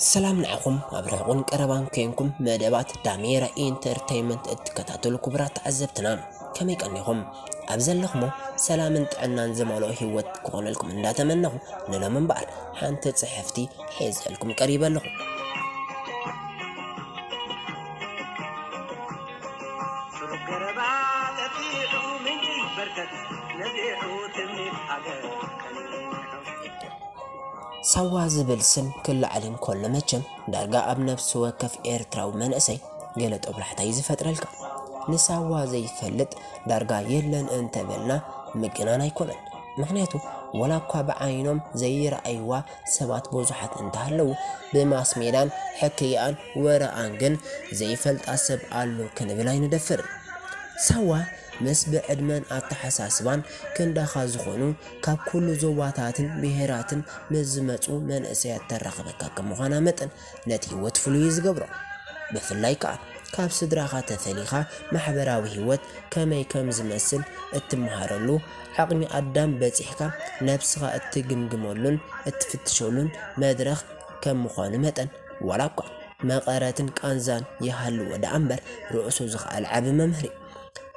ሰላም ንዓኹም ኣብ ርሑቕን ቀረባን ኮይንኩም መደባት ዳሜራ ኢንተርተይመንት እትከታተሉ ክቡራት ተዓዘብትና፣ ከመይ ቀኒኹም? ኣብ ዘለኹሞ ሰላምን ጥዕናን ዝመልኦ ህይወት ክኾነልኩም እንዳተመነኹ፣ ንሎሚ እምበኣር ሓንቲ ጽሕፍቲ ሒዘልኩም ቀሪበ ኣለኹ። ሳዋ ዝብል ስም ክለዓል እንከሎ መቸም ዳርጋ ኣብ ነፍሲ ወከፍ ኤርትራዊ መንእሰይ ገለ ጦብላሕታ እዩ ዝፈጥረልካ። ንሳዋ ዘይፈልጥ ዳርጋ የለን እንተበልና ምግናን ኣይኮነን። ምኽንያቱ ወላ እኳ ብዓይኖም ዘይረኣይዋ ሰባት ብዙሓት እንተሃለዉ፣ ብማስ ሜዳን ሕክይኣን ወረኣን ግን ዘይፈልጣ ሰብ ኣሎ ክንብል ኣይንደፍርን። ሳዋ ምስ ብዕድመን ኣተሓሳስባን ክንዳኻ ዝኾኑ ካብ ኩሉ ዞባታትን ብሄራትን ምስ ዝመጹ መንእሰያት ተራኽበካ ከም ምዃና መጠን ነቲ ህይወት ፍሉይ እዩ ዝገብሮ። ብፍላይ ከኣ ካብ ስድራኻ ተፈሊኻ ማሕበራዊ ህይወት ከመይ ከም ዝመስል እትመሃረሉ፣ ዓቕሚ ኣዳም በጺሕካ ነብስኻ እትግምግመሉን እትፍትሸሉን መድረኽ ከም ምዃኑ መጠን፣ ዋላ እኳ መቐረትን ቃንዛን ይሃልዎ ደኣ እምበር፣ ርእሱ ዝኸኣል ዓቢ መምህር እዩ።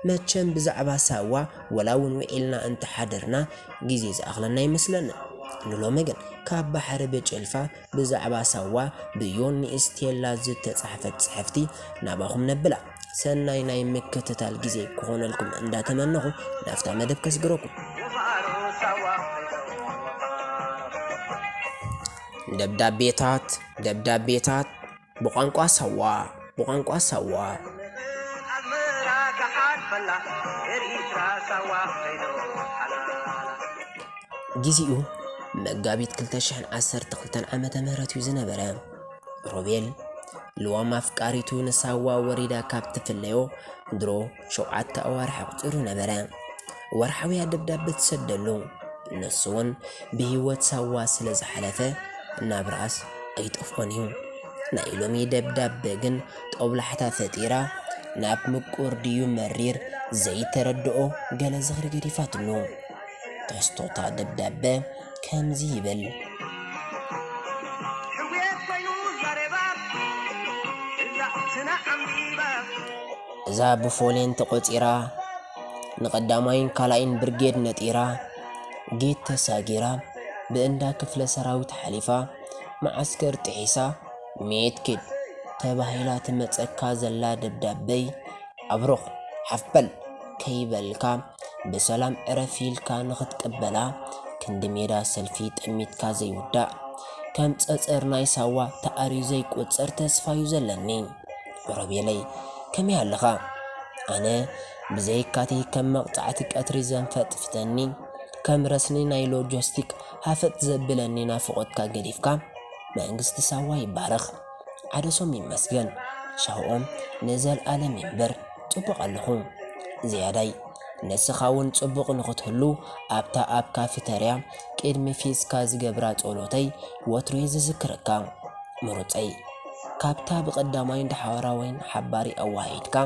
መቸም ብዛዕባ ሳዋ ወላ እውን ውዒልና እንተሓደርና ግዜ ዝኣኽለና ኣይመስለንን። ንሎሚ ግን ካብ ባሕሪ ብጭልፋ ብዛዕባ ሳዋ ብዮኒ ስቴላ ዝተጻሕፈት ጽሕፍቲ ናባኹም ነብላ። ሰናይ ናይ ምክትታል ግዜ ክኾነልኩም እንዳተመነኹ ናብታ መደብ ከስግረኩም። ደብዳቤታት፣ ደብዳቤታት ብቋንቋ ሳዋ፣ ብቋንቋ ሳዋ። ኣዝመራ ገሓት በላ፣ ኤሪትራ ሳዋ ከይዶ ሓላላ። ግዜኡ መጋቢት ክልተ ሽሕን ዓሰርተ ክልተን ዓመተ ምህረት እዩ ዝነበረ። ሮቤል፣ ልዋም ኣፍቃሪቱ ንሳዋ ወሪዳ ካብ ትፍለዮ ድሮ ሸውዓተ ኣዋርሕ ኣቑጺሩ ነበረ። ወርሓውያ ደብዳበ ትሰደሉ። ንሱ እውን ብህይወት ሳዋ ስለ ዝሓለፈ ናብራኣስ ኣይጠፍኦን እዩ። ናይ ሎሚ ደብዳበ ግን ጦብላሕታ ፈጢራ፣ ናብ ምቁር ድዩ መሪር ዘይተረድኦ ገለ ዝኽሪ ገዲፋትሉ። ትሕዝቶታ ደብዳበ ከምዚ ይብል። ሕውየት ኮይኑ ዛሬባ እዛ ስና ዓምቢባ። እዛ ብፎሌን ተቖጺራ፣ ንቐዳማይን ካልኣይን ብርጌድ ነጢራ፣ ጌት ተሳጊራ፣ ብእንዳ ክፍለ ሰራዊት ሓሊፋ፣ መዓስከር ጥሒሳ፣ ሜት ኪድ ተባሂላ ትመጸካ ዘላ ደብዳበይ፣ ኣብሩኽ ሓፍ በል ከይበልካ፣ ብሰላም ዕረፊ ኢልካ ንኽትቅበላ፣ ክንዲ ሜዳ ሰልፊ ጠሚትካ ዘይውዳእ፣ ከም ጸጸር ናይ ሳዋ ተኣርዩ ዘይቁጸር ተስፋ እዩ ዘለኒ። ሮቤለይ፣ ከመይ ኣለኻ? ኣነ ብዘይካቲ ከም መቕጻዕቲ ቀትሪ ዘንፈጥፍተኒ፣ ከም ረስኒ ናይ ሎጂስቲክ ሃፈጥ ዘብለኒ ናፍቖትካ ገዲፍካ፣ መንግስቲ ሳዋ ይባረኽ፣ ዓደሶም ይመስገን፣ ሻሆኦም ንዘልኣለም ይንበር፣ ጽቡቕ ኣለኹ። ዝያዳይ፣ ንስኻ እውን ጽቡቕ ንኽትህሉ ኣብታ ኣብ ካፊተርያ ቅድሚ ፊስካ ዝገብራ ጸሎተይ ወትሩ እየ ዝዝክረካ። ምሩጸይ፣ ካብታ ብቐዳማይን ዳሕራዋይን ሓባሪ ኣዋሂድካ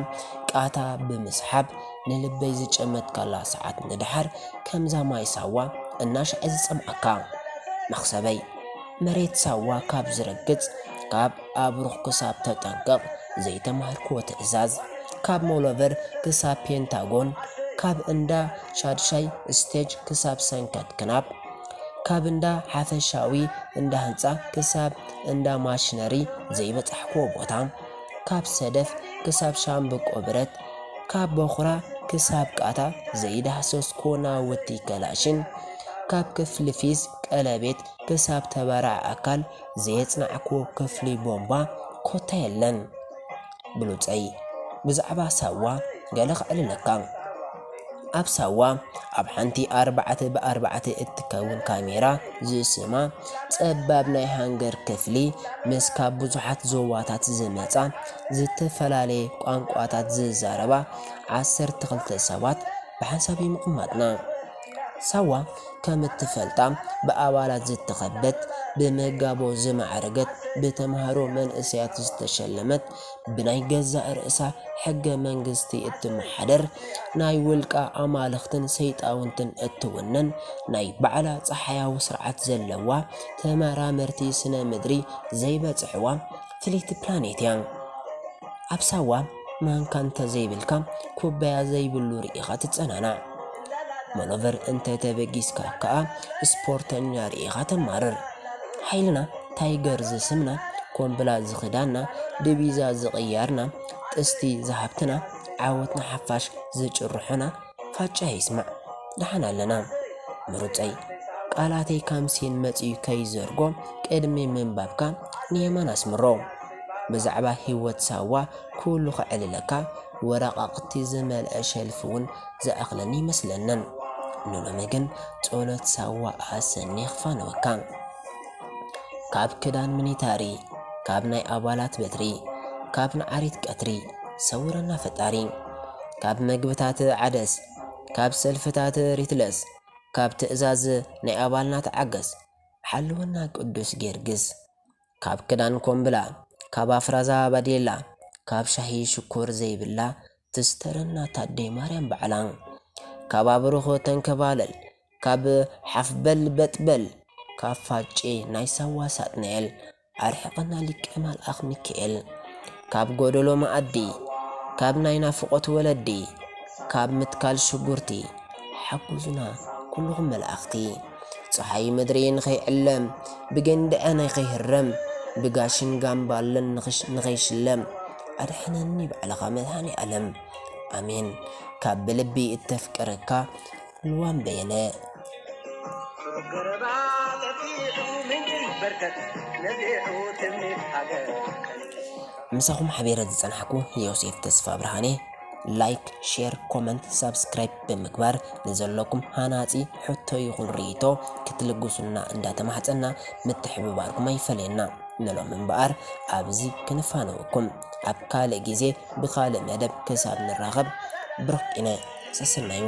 ቃታ ብምስሓብ ንልበይ ዝጨመትካላ ሰዓት ንደሓር፣ ከምዛ ማይ ሳዋ እናሻዐ ዝጸምኣካ። መኽሰበይ፣ መሬት ሳዋ ካብ ዝረግጽ፣ ካብ ኣብሩኽ ክሳብ ተጠንቀቕ ዘይተማሃርክዎ ትእዛዝ፣ ካብ ሞሎቨር ክሳብ ፔንታጎን፣ ካብ እንዳ ሻድሻይ ስቴጅ ክሳብ ሰንከት ክናብ፣ ካብ እንዳ ሓፈሻዊ እንዳ ህንጻ ክሳብ እንዳ ማሽነሪ ዘይበጻሕክዎ ቦታ፣ ካብ ሰደፍ ክሳብ ሻምብቆ ብረት፣ ካብ ቦኽራ ክሳብ ቃታ ዘይዳህሰስክዎ ናውቲ ከላሽን፣ ካብ ክፍሊ ፊዝ ቀለቤት ክሳብ ተባራዕ ኣካል ዘየጽናዕክዎ ክፍሊ ቦምባ ኮታ የለን። ብሉጸይ፣ ብዛዕባ ሳዋ ገለ ከዕልለካ። ኣብ ሳዋ፣ ኣብ ሓንቲ ኣርባዕተ ብኣርባዕተ እትከውን ካሜራ ዝስማ ጸባብ ናይ ሃንገር ክፍሊ፣ ምስ ካብ ብዙሓት ዞባታት ዝመጻ ዝተፈላለየ ቋንቋታት ዝዛረባ ዓሰርተ ክልተ ሰባት ብሓንሳብ እዩ ምቕማጥና። ሳዋ ከም እትፈልጣ ብኣባላት ዝተኸበት፣ ብመጋቦ ዝማዕረገት፣ ብተምሃሮ መንእሰያት ዝተሸለመት፣ ብናይ ገዛእ ርእሳ ሕገ መንግስቲ እትመሓደር፣ ናይ ውልቃ ኣማልኽትን ሰይጣውንትን እትውንን፣ ናይ ባዕላ ጸሓያዊ ስርዓት ዘለዋ፣ ተመራመርቲ ስነ ምድሪ ዘይበጽሕዋ ፍልይቲ ፕላኔት እያ። ኣብ ሳዋ ማንካ እንተዘይብልካ ኩባያ ዘይብሉ ርኢኻ ትጸናናዕ። ሞሎቨር እንተተበጊስካ ከኣ ስፖርተኛ ርኢኻ ተማርር። ሓይልና ታይገር ዝስምና፣ ኮምብላ ዝኽዳና፣ ድቢዛ ዝቕያርና፣ ጥስቲ ዝሃብትና፣ ዓወትና ሓፋሽ ዝጭርሑና፣ ፋጫ ይስማዕ። ደሓን ኣለና። ምሩጸይ፣ ቃላተይ ካምሲን መጺኡ ከይዘርጎ ቅድሚ ምንባብካ ንየማን ኣስምሮ። ብዛዕባ ህይወት ሳዋ ኩሉ ከዕልለካ ወረቓቕቲ ዝመልአ ሸልፍ እውን ዝኣኽለኒ ይመስለንን። ንሎሚ ግን ጸሎት ሳዋ ኣሰኒ ክፋነወካ። ካብ ክዳን ሚኒታሪ፣ ካብ ናይ ኣባላት በትሪ፣ ካብ ንዓሪት ቀትሪ ሰውረና ፈጣሪ። ካብ መግብታት ዓደስ፣ ካብ ሰልፍታት ሪትለስ፣ ካብ ትእዛዝ ናይ ኣባልና ተዓገስ። ሓልወና ቅዱስ ጊዮርጊስ። ካብ ክዳን ኮምብላ፣ ካብ ኣፍራዛ ባዴላ፣ ካብ ሻሂ ሽኮር ዘይብላ ትስተረና ታደይ ማርያም ባዕላ። ካብ ኣብሩኽ ተንከባለል፣ ካብ ሓፍበል በጥበል፣ ካብ ፋጬ ናይ ሳዋ ሳጥናኤል ኣርሕቐና ሊቀ መልኣኽ ሚካኤል። ካብ ጎደሎ መኣዲ፣ ካብ ናይ ናፍቖት ወለዲ፣ ካብ ምትካል ሽጉርቲ ሓግዙና ኩልኹም መላእኽቲ። ጸሓይ ምድሪ ንኸይዕለም፣ ብገንድዐ ንኸይህረም፣ ብጋሽን ጋምባለን ንኽሽ-፣ ንኸይሽለም ኣድሕነኒ ባዕልኻ መድሃኔ ዓለም። ኣሜን። ካብ ብልቢ እተፍቅረካ ልዋም በየነ። ምሳኹም ሓቢረ ዝጸናሕኩ ዮሴፍ ተስፋ ብርሃኔ። ላይክ፣ ሼር፣ ኮመንት፣ ሳብስክራይብ ብምግባር ንዘለኩም ሃናጺ ሕቶ ይኹን ርእይቶ ክትልግሱና እንዳተማሕጸና ምትሕብባርኩም ኣይፈለየና። ንሎም እምበኣር ኣብዚ ክንፋነወኩም። ኣብ ካልእ ግዜ ብኻልእ መደብ ክሳብ ንራኸብ ብሩኽ ቂነ ሰሰናዩ።